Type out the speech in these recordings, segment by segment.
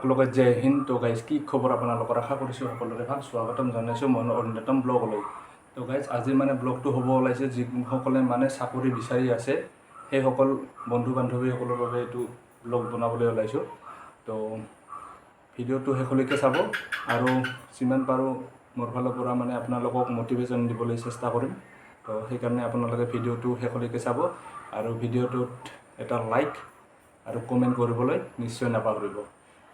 সকলোকে জয় হিন্দ। তো গাইজ, কি খবৰ আপোনালোকৰ? আশা কৰিছোঁ সকলোৰে ভাল। স্বাগতম জনাইছোঁ মই অন্যতম ব্লগলৈ। তো গাইজ, আজি মানে ব্লগটো হ'ব ওলাইছে যিসকলে মানে চাকৰি বিচাৰি আছে, সেইসকল বন্ধু বান্ধৱীসকলৰ বাবে এইটো ব্লগ বনাবলৈ ওলাইছোঁ। তো ভিডিঅ'টো শেষলৈকে চাব আৰু যিমান পাৰোঁ মোৰ ফালৰ পৰা মানে আপোনালোকক মটিভেশ্যন দিবলৈ চেষ্টা কৰিম। তো সেইকাৰণে আপোনালোকে ভিডিঅ'টো শেষলৈকে চাব আৰু ভিডিঅ'টোত এটা লাইক আৰু কমেণ্ট কৰিবলৈ নিশ্চয় নাপাহৰিব।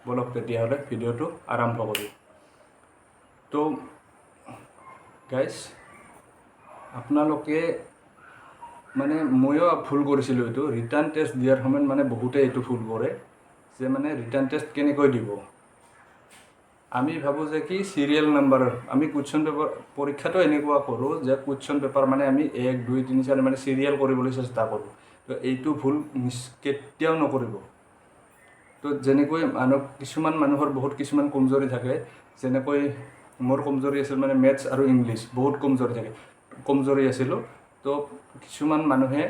ব'লক তেতিয়াহ'লে ভিডিঅ'টো আৰম্ভ কৰোঁ। তো গাইজ, আপোনালোকে মানে ময়ো ভুল কৰিছিলোঁ এইটো ৰিটাৰ্ণ টেষ্ট দিয়াৰ সময়ত। মানে বহুতে এইটো ভুল কৰে যে মানে ৰিটাৰ্ণ টেষ্ট কেনেকৈ দিব। আমি ভাবোঁ যে কি চিৰিয়েল নাম্বাৰ, আমি কুৱেশ্যন পেপাৰ পৰীক্ষাটো এনেকুৱা কৰোঁ যে কুৱেশ্যন পেপাৰ মানে আমি 1, 2, 3, 4 মানে চিৰিয়েল কৰিবলৈ চেষ্টা কৰোঁ। তো এইটো ভুল কেতিয়াও নকৰিব। তো যেনেকৈ মানুহ, কিছুমান মানুহৰ বহুত কিছুমান কমজোৰি থাকে, যেনেকৈ মোৰ কমজোৰি আছিল মানে মেথছ আৰু ইংলিছ বহুত কমজোৰি থাকে, কমজোৰি আছিলোঁ। তো কিছুমান মানুহে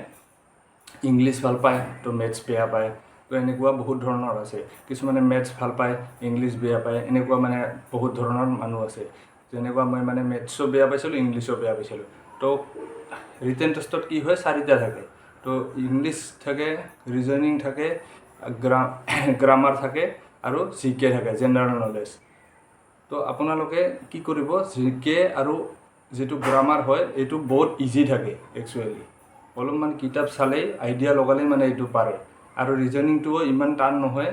ইংলিছ ভাল পায়, তো মেথছ বেয়া পায়। তো এনেকুৱা বহুত ধৰণৰ আছে। কিছুমানে মেথছ ভাল পায়, ইংলিছ বেয়া পায়। এনেকুৱা মানে বহুত ধৰণৰ মানুহ আছে। যেনেকুৱা মই মানে মেথছো বেয়া পাইছিলোঁ, ইংলিছো বেয়া পাইছিলোঁ। তো ৰিটেন টেষ্টত কি হয়, চাৰিটা থাকে। তো ইংলিছ থাকে, ৰিজনিং থাকে, গ্ৰামাৰ থাকে আৰু জি কে থাকে, জেনেৰেল নলেজ। তো আপোনালোকে কি কৰিব, জি কে আৰু যিটো গ্ৰামাৰ হয়, এইটো বহুত ইজি থাকে একচুৱেলি। অলপমান কিতাপ চালেই, আইডিয়া লগালেই মানে এইটো পাৰে। আৰু ৰিজনিংটোও ইমান টান নহয়।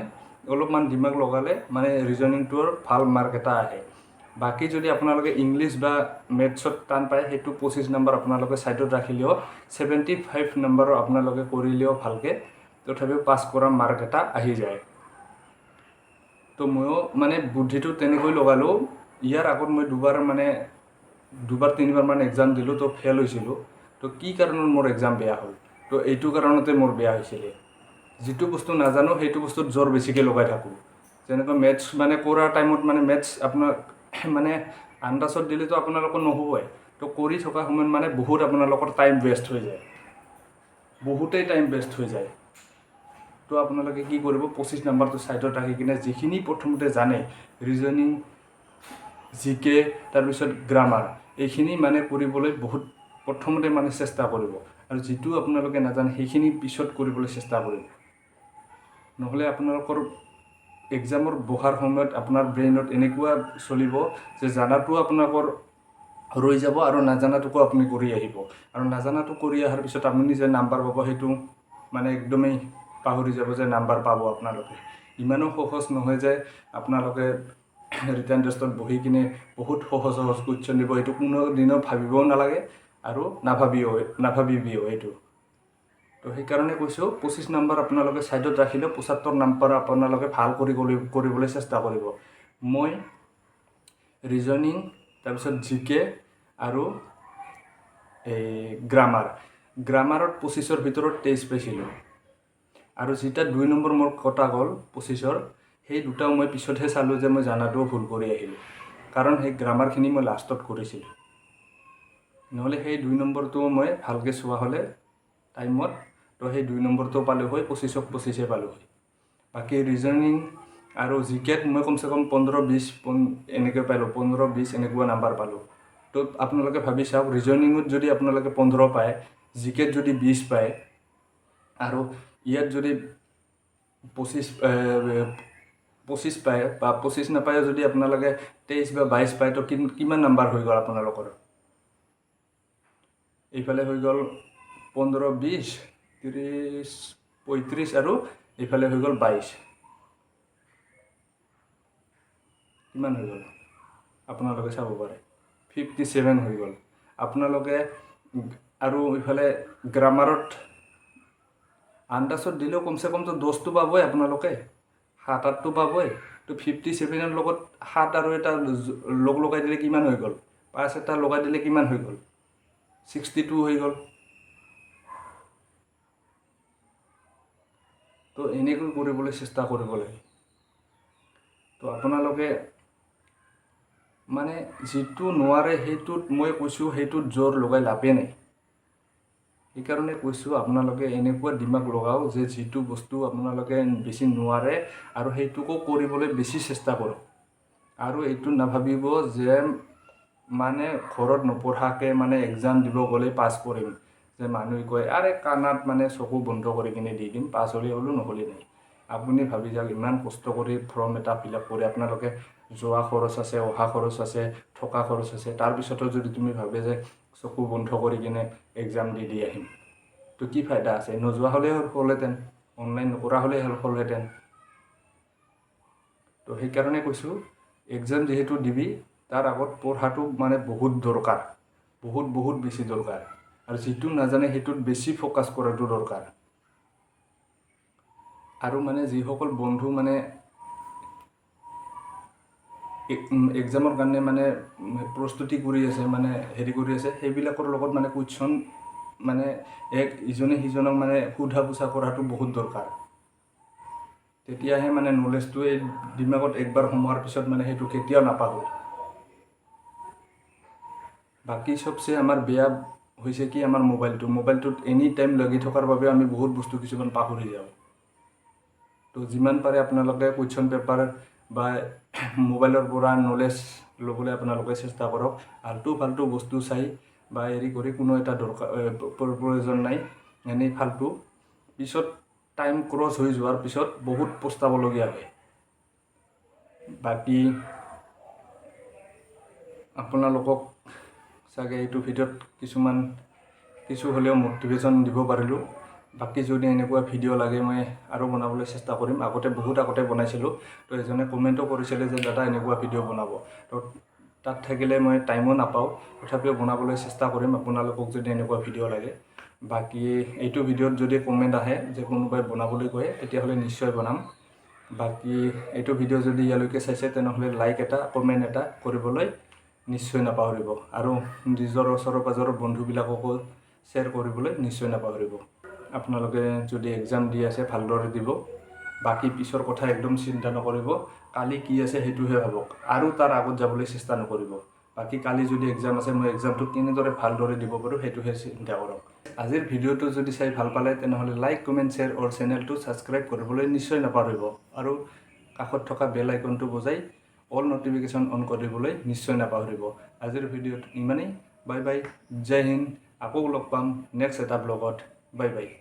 অলপমান দিমাগ লগালে মানে ৰিজনিংটোৰ ভাল মাৰ্ক এটা আহে। বাকী যদি আপোনালোকে ইংলিছ বা মেথছত টান পায়, সেইটো 25 নম্বৰ আপোনালোকে ছাইডত ৰাখিলেও, 75 নম্বৰৰ আপোনালোকে কৰিলেও ভালকৈ, তথাপিও পাছ কৰা মাৰ্ক এটা আহি যায়। তো ময়ো মানে বুদ্ধিটো তেনেকৈ লগালোঁ। ইয়াৰ আগত মই দুবাৰ, মানে দুবাৰ তিনিবাৰমান এক্সাম দিলোঁ, তো ফেইল হৈছিলোঁ। তো কি কাৰণত মোৰ এক্সাম বেয়া হ'ল? তো এইটো কাৰণতে মোৰ বেয়া হৈছিলে, যিটো বস্তু নাজানো সেইটো বস্তুত জোৰ বেছিকৈ লগাই থাকোঁ। যেনেকৈ মেথছ মানে কৰাৰ টাইমত মানে মেথছ আপোনাৰ মানে আন্দাজত দিলেতো আপোনালোকৰ নহ'বই। তো কৰি থকা সময়ত মানে বহুত আপোনালোকৰ টাইম ৱেষ্ট হৈ যায়, বহুতেই টাইম ৱেষ্ট হৈ যায়। তো আপোনালোকে কি কৰিব, 25 নম্বৰটো ছাইডত ৰাখি কিনে যিখিনি প্ৰথমতে জানে, ৰিজনিং, জি কে, তাৰপিছত গ্ৰামাৰ, এইখিনি মানে কৰিবলৈ বহুত প্ৰথমতে মানে চেষ্টা কৰিব আৰু যিটো আপোনালোকে নাজানে সেইখিনি পিছত কৰিবলৈ চেষ্টা কৰিব। নহ'লে আপোনালোকৰ এক্সামৰ বহাৰ সময়ত আপোনাৰ ব্ৰেইনত এনেকুৱা চলিব যে জানাটো আপোনালোকৰ ৰৈ যাব আৰু নাজানাটোকো আপুনি কৰি আহিব। আৰু নাজানাটো কৰি অহাৰ পিছত আপুনি যে নাম্বাৰ পাব, সেইটো মানে একদমেই পাহৰি যাব যে নাম্বাৰ পাব আপোনালোকে। ইমানো সহজ নহয় যে আপোনালোকে ৰিটাৰ্ণ টেষ্টত বহি কিনে বহুত সহজ সহজ কুৱেশ্যন দিব। সেইটো কোনো দিনো ভাবিবও নালাগে আৰু নাভাবিবিও এইটো। তো সেইকাৰণে কৈছোঁ, 25 নম্বৰ আপোনালোকে ছাইডত ৰাখিলেও 75 নম্বৰ আপোনালোকে ভাল কৰি কৰিবলৈ চেষ্টা কৰিব। মই ৰিজনিং, তাৰপিছত জি কে আৰু এই গ্ৰামাৰ, গ্ৰামাৰত 25ৰ ভিতৰত 23 পাইছিলোঁ। আৰু যেতিয়া 2 নম্বৰ মোৰ কটা গ'ল 25ৰ, সেই দুটাও মই পিছতহে চালোঁ যে মই জানাটোও ভুল কৰি আহিলোঁ, কাৰণ সেই গ্ৰামাৰখিনি মই লাষ্টত কৰিছিলোঁ। নহ'লে সেই 2 নম্বৰটোও মই ভালকৈ চোৱা হ'লে টাইমত, তো সেই 2 নম্বৰটোও পালোঁ হয়, 25ক 25 পালোঁ হয়। বাকী ৰিজনিং আৰু জি কেত মই কমচে কম 15, 20 এনেকৈ পালোঁ, 15, 20 এনেকুৱা নাম্বাৰ পালোঁ। তো আপোনালোকে ভাবি চাওক, ৰিজনিঙত যদি আপোনালোকে 15 পায়, জি কেত যদি 20 পায় আৰু ইয়াত যদি 25 পায় বা 25 নাপায়, যদি আপোনালোকে 23 বা 22 পায়, তো কিমান নাম্বাৰ হৈ গ'ল আপোনালোকৰ? এইফালে হৈ গ'ল 15, 20, 30, 35 আৰু এইফালে হৈ গ'ল 22। কিমান হৈ গ'ল আপোনালোকে চাব পাৰে, 57 হৈ গ'ল আপোনালোকে। আৰু ইফালে গ্ৰামাৰত আন্দাজত দিলেও কমচে কমতো 10টো পাবই আপোনালোকে, 7, 8টো পাবই। তো 57ৰ লগত 7 আৰু এটা লগ লগাই দিলে কিমান হৈ গ'ল? 5 এটা লগাই দিলে কিমান হৈ গ'ল? 62 হৈ গ'ল। তো এনেকৈ কৰিবলৈ চেষ্টা কৰিব লাগে। তো আপোনালোকে মানে যিটো নোৱাৰে সেইটোত, মই কৈছোঁ, সেইটোত জোৰ লগাই লাভেই নাই। সেইকাৰণে কৈছোঁ, আপোনালোকে এনেকুৱা দিমাগ লগাওক যে যিটো বস্তু আপোনালোকে বেছি নোৱাৰে আৰু সেইটোকো কৰিবলৈ বেছি চেষ্টা কৰক। আৰু এইটো নাভাবিব যে মানে ঘৰত নপঢ়াকৈ মানে এক্সাম দিব গ'লেই পাছ কৰিম। যে মানুহে কয়, আৰে কাণত মানে চকু বন্ধ কৰি কিনে দি দিম, পাছ হ'লে হ'লোঁ, নহ'লে নাই। আপুনি ভাবি যাওক, ইমান কষ্ট কৰি ফৰ্ম এটা ফিল আপ কৰি আপোনালোকে যোৱা খৰচ আছে, অহা খৰচ আছে, থকা খৰচ আছে, তাৰপিছতো যদি তুমি ভাবে যে চকু বন্ধ কৰি কিনে এক্সাম দি দি আহিম, তো কি ফাইদা আছে? নোযোৱা হ'লেই হ'লহেঁতেন, অনলাইন নকৰা হ'লেই হ'লহেঁতেন। তো সেইকাৰণে কৈছোঁ, এক্সাম যিহেতু দিবি, তাৰ আগত পঢ়াটো মানে বহুত দৰকাৰ, বহুত বহুত বেছি দৰকাৰ। আৰু যিটো নাজানে সেইটোত বেছি ফ'কাছ কৰাটো দৰকাৰ। আৰু মানে যিসকল বন্ধু মানে এক্সামৰ কাৰণে মানে প্ৰস্তুতি কৰি আছে, মানে হেৰি কৰি আছে, সেইবিলাকৰ লগত মানে কুৱেশ্যন মানে এক ইজনে সিজনক মানে সোধা পোছা কৰাটো বহুত দৰকাৰ। তেতিয়াহে মানে নলেজটো এই দিমাগত একবাৰ সোমোৱাৰ পিছত মানে সেইটো কেতিয়াও নাপাহৰে। বাকী চবচে আমাৰ বেয়া হৈছে কি, আমাৰ মোবাইলটোত এনি টাইম লাগি থকাৰ বাবে আমি বহুত বস্তু কিছুমান পাহৰি যাওঁ। তো যিমান পাৰে আপোনালোকে কুৱেশ্যন পেপাৰ বা মোবাইলৰ পৰা নলেজ ল'বলৈ আপোনালোকে চেষ্টা কৰক। আল্টু ফাল্টু বস্তু চাই বা হেৰি কৰি কোনো এটা দৰকাৰ প্ৰয়োজন নাই। এনেই ফাল্টু পিছত টাইম ক্ৰছ হৈ যোৱাৰ পিছত বহুত পস্তাবলগীয়া হয়। বাকী আপোনালোকক চাগে এইটো ভিডিঅ'ত কিছুমান কিছু হ'লেও মটিভেশ্যন দিব পাৰিলোঁ। বাকী যদি এনেকুৱা ভিডিঅ' লাগে, মই আৰু বনাবলৈ চেষ্টা কৰিম। আগতে বহুত আগতে বনাইছিলোঁ, তো এজনে কমেণ্টো কৰিছিলে যে দাদা, এনেকুৱা ভিডিঅ' বনাব। তো তাত থাকিলে মই টাইমো নাপাওঁ, তথাপিও বনাবলৈ চেষ্টা কৰিম আপোনালোকক যদি এনেকুৱা ভিডিঅ' লাগে। বাকী এইটো ভিডিঅ'ত যদি কমেণ্ট আহে যে কোনোবাই বনাবলৈ কয়, তেতিয়াহ'লে নিশ্চয় বনাম। বাকী এইটো ভিডিঅ' যদি ইয়ালৈকে চাইছে, তেনেহ'লে লাইক এটা, কমেণ্ট এটা কৰিবলৈ নিশ্চয় নাপাহৰিব আৰু নিজৰ ওচৰৰ পাজৰৰ বন্ধুবিলাককো শ্বেয়াৰ কৰিবলৈ নিশ্চয় নাপাহৰিব। আপোনালোকে যদি এক্সাম দি আছে, ভালদৰে দিব। বাকী পিছৰ কথা একদম চিন্তা নকৰিব। কালি কি আছে সেইটোহে ভাবক আৰু তাৰ আগত যাবলৈ চেষ্টা নকৰিব। বাকী কালি যদি এক্সাম আছে, মই এক্সামটো কেনেদৰে ভালদৰে দিব পাৰোঁ, সেইটোহে চিন্তা কৰক। আজিৰ ভিডিঅ'টো যদি চাই ভাল পালে, তেনেহ'লে লাইক, কমেণ্ট, শ্বেয়াৰ আৰু চেনেলটো ছাবস্ক্ৰাইব কৰিবলৈ নিশ্চয় নাপাহৰিব আৰু কাষত থকা বেল আইকনটো বজাই অল নটিফিকেশ্যন অন কৰিবলৈ নিশ্চয় নাপাহৰিব। আজিৰ ভিডিঅ'ত ইমানেই। বাই বাই, জয় হিন্দ। আকৌ লগ পাম নেক্সট এটা ব্লগত। Bye bye.